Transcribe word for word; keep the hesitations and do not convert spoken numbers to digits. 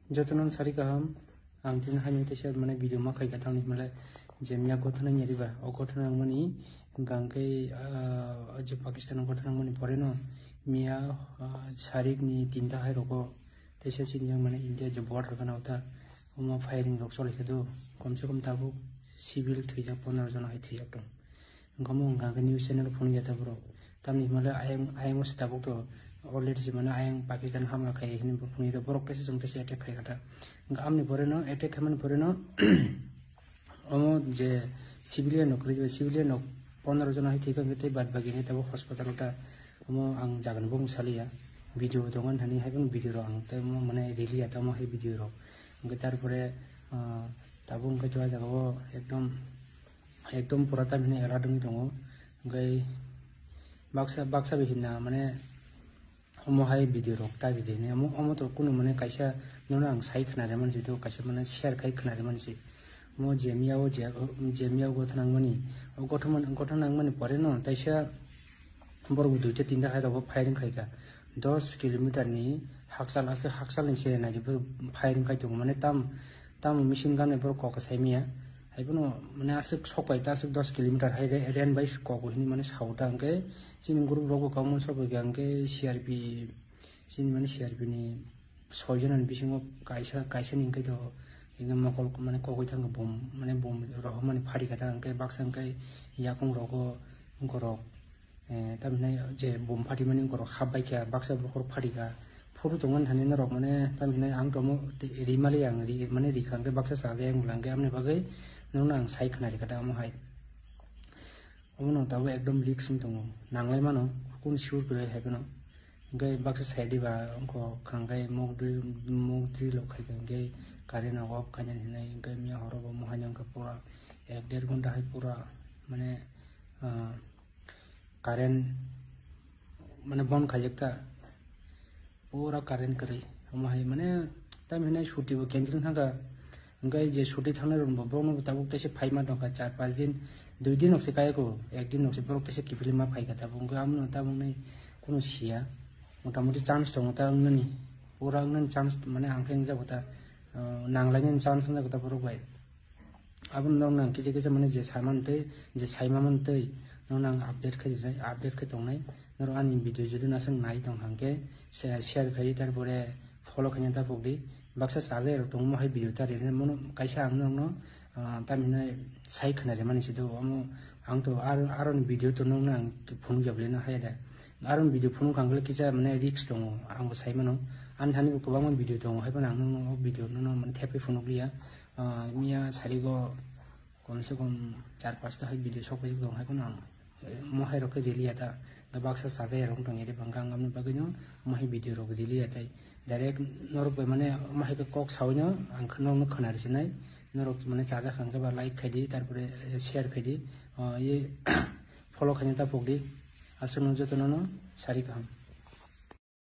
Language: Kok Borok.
Jotono sari kaham, ang tini haino teisa mane video ma khaika tamni hwnle je miya gothana nyariba, o gothana wngmani hwnkha hwnkhe, ah, je Pakistan o gothana wngmani poreno miya, ah, sarikni tinta hai rogo teisa chini yang mane India je border gana uta omo firing rok choli khe do, komse kom tabuk civil thwijak pondro jon hai thwijak tong. Wngkha mo wngkha khe news channel phunukya ta borok. Tamni hwnba le ayang, ayang se tabuk to already se mane ayang Pakistan hamla khai hini bo phunukya ta borok kaisa chwng kaisa attack khai kha ta. Wngkha amni pore no attack khaimani pore no omo je civilian rok kwrwi civilian rok pondro jon hai thwi kha tei bad bagi ni tabuk hospital ta omo ang jaga ni bo saliya video tongo hani hai video rok ang tei omo mane rili ya tamo hai video rok hwnkhe tar pore ah, tabuk hwnkhe to ah jaga o ekdom ekdom pura tamhine alert wngwi tongo. Hwnkhe baksa, baksa bai hinna mane omo hai video rok ta di hinwi omo, omo to kunu mane kaisa nono ang sai khna rwmani se, to kaisa mane share khai khna rwmani se. Omo je miya o je, je miya o gothana wngmani, o gothana, gothana wngmani pore no taisa borok duita tinta hai rok bo firing khai kha. Dos kilometer ni hakchal aswk hakchal ni se nai bo firing khai tongo. Mane tam, tamo machine gun bai borok kok sai manya. Hai bono mane aswk sok pai ta aswk dos kilometer hai re-, ren bai kok hini mane sao ta hwnkhe chini group rok bo kwbangma sok pai kha hwnkhe C R P chini mane C R P ni soi jona ni bisingo kaisa, kaisa ni hwnkhe to ekdom mokol mane kogwi thangkha bom, mane bom rohormani phari kha ta hwnkhe baksa hwnkhe yakung rogo borok eh, tamhinai je bom phatimani borok hap bai kha, baksa bokhorok phati kha. Photo tongmani thani norok mane tamhinai ang tomo rimali ang ri, mane ri kha hwnkhe baksa chajai ang bwla hwnkhe amoni bagwi norokno ang sai khna ri kha da omo hai. Omono tabuk ekdom risk wng tongo, nanglai mano, kunu sure kwrwi hai phano. Hwnkhe baksa sai diba wngkha hwnkhe mokdri, mokdri lok khai kha hwnkhe current rok off khainani hinwi hwnkhe miya horo bo mohai wngkha pura ek der ghonta hai pura mane, ah, current mane bon khaijak ta, pura current kwrwi. Omo hai mane tam hinai chuti bo cancel thangkha, hwnkhe je chuti thangnai rok bo bono tabuk teisa phaima tongkha char panch din, dui din rok se kayako, ek din rok se borok teisa kiphilwi ma phaikha tabuk, hwnkhe amono tabukni kunu siya, motamuti chance tongo ta wngnani, pura wngnani chance mane ang khe wngjago ta, ah, nanglainani chance wngjago ta borok bai. Abono norok nang kisa kisa mane je saimantwi, je saimamantwi norok nang update khai rinai, update khai tongnai. Norok ani video jodi naswk nai tong hwnkhe share, share khai, tarpore follow khaina ta pokdi. Baksa chajai rok tongo mohai video ta rinai, mono kaisa ang norokno, ah, tamhinai sai khna rimani se do. Omo ang to aro, aroni video to norokno ang phunukya bwlai no haya da. Aroni video phunuk kha hwnkhe kisa mane risk tongo, ang bo sai mano. Ani thani bo kwbangma video tongo, hai phano ang norokno o video no mane thepwi phunukliya. Ah, miya sarigo komse kom char pasta hai video sok paijak tong hai phano ang, eh, mohai rok khe riliya ta, baksa chajai rok tong eri bangkha ang amni bagwi no mohai video rok riliya tai direct norok bai mane mohai khe kok sawi no ang norok no khna rwsinai, norok mane chajak kha hwnkhe ba like khai di, tarpore, eh, share khai di, ah, ye follow khaina ta pokdi, aswk no jotono no sari kaham.